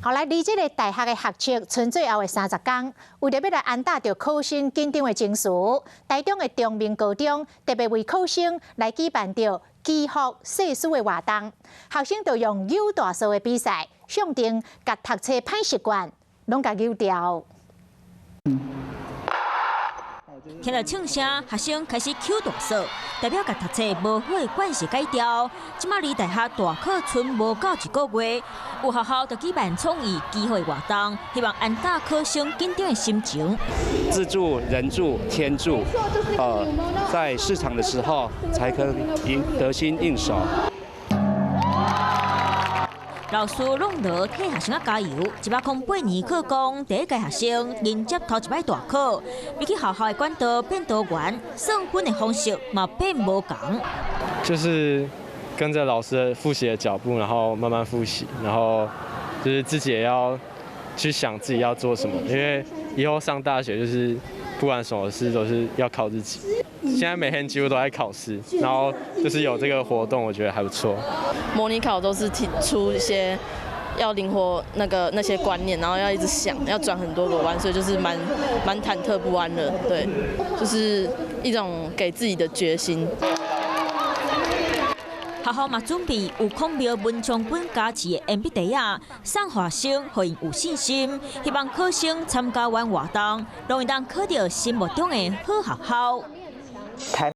後來，離這个大學的學測賰最後的30工，為著欲來安搭著考生緊張的情緒，台中的中明高中特別為考生來舉辦著祈福誓師的活動，學生就用扭大索的比賽，上陣共讀冊歹習慣攏共扭掉。聽著唱聲，學生開始抾大索，代表共讀冊無好的慣勢改掉。這馬離大學大考賰無夠一個月，有學校就舉辦創意祈福活動，希望安搭考生緊張的心情。自助、人助、天助，在試場的時候才可以得心應手。老師攏無替學生仔加油。108年考公第一屆學生迎接頭一擺大考，比起學校的管道變多元，算分的方式嘛變無仝。就是跟着老師的複習的腳步，然後慢慢複習，然後就是自己也要去想自己要做什麼，因為以後上大學就是不管什麼事都是要靠自己。現在每天幾乎都在考試，然後就是有這個活動，我覺得還不錯。模擬考都是提出一些要靈活那些觀念，然後要一直想，要轉很多個彎，所以就是蠻忐忑不安的。對，就是一種給自己的決心。學校嘛準備有孔廟文創本加持的鉛筆袋仔，送學生，予𪜶有信心，希望考生參加完活動，攏會當考著心目中的好學校。台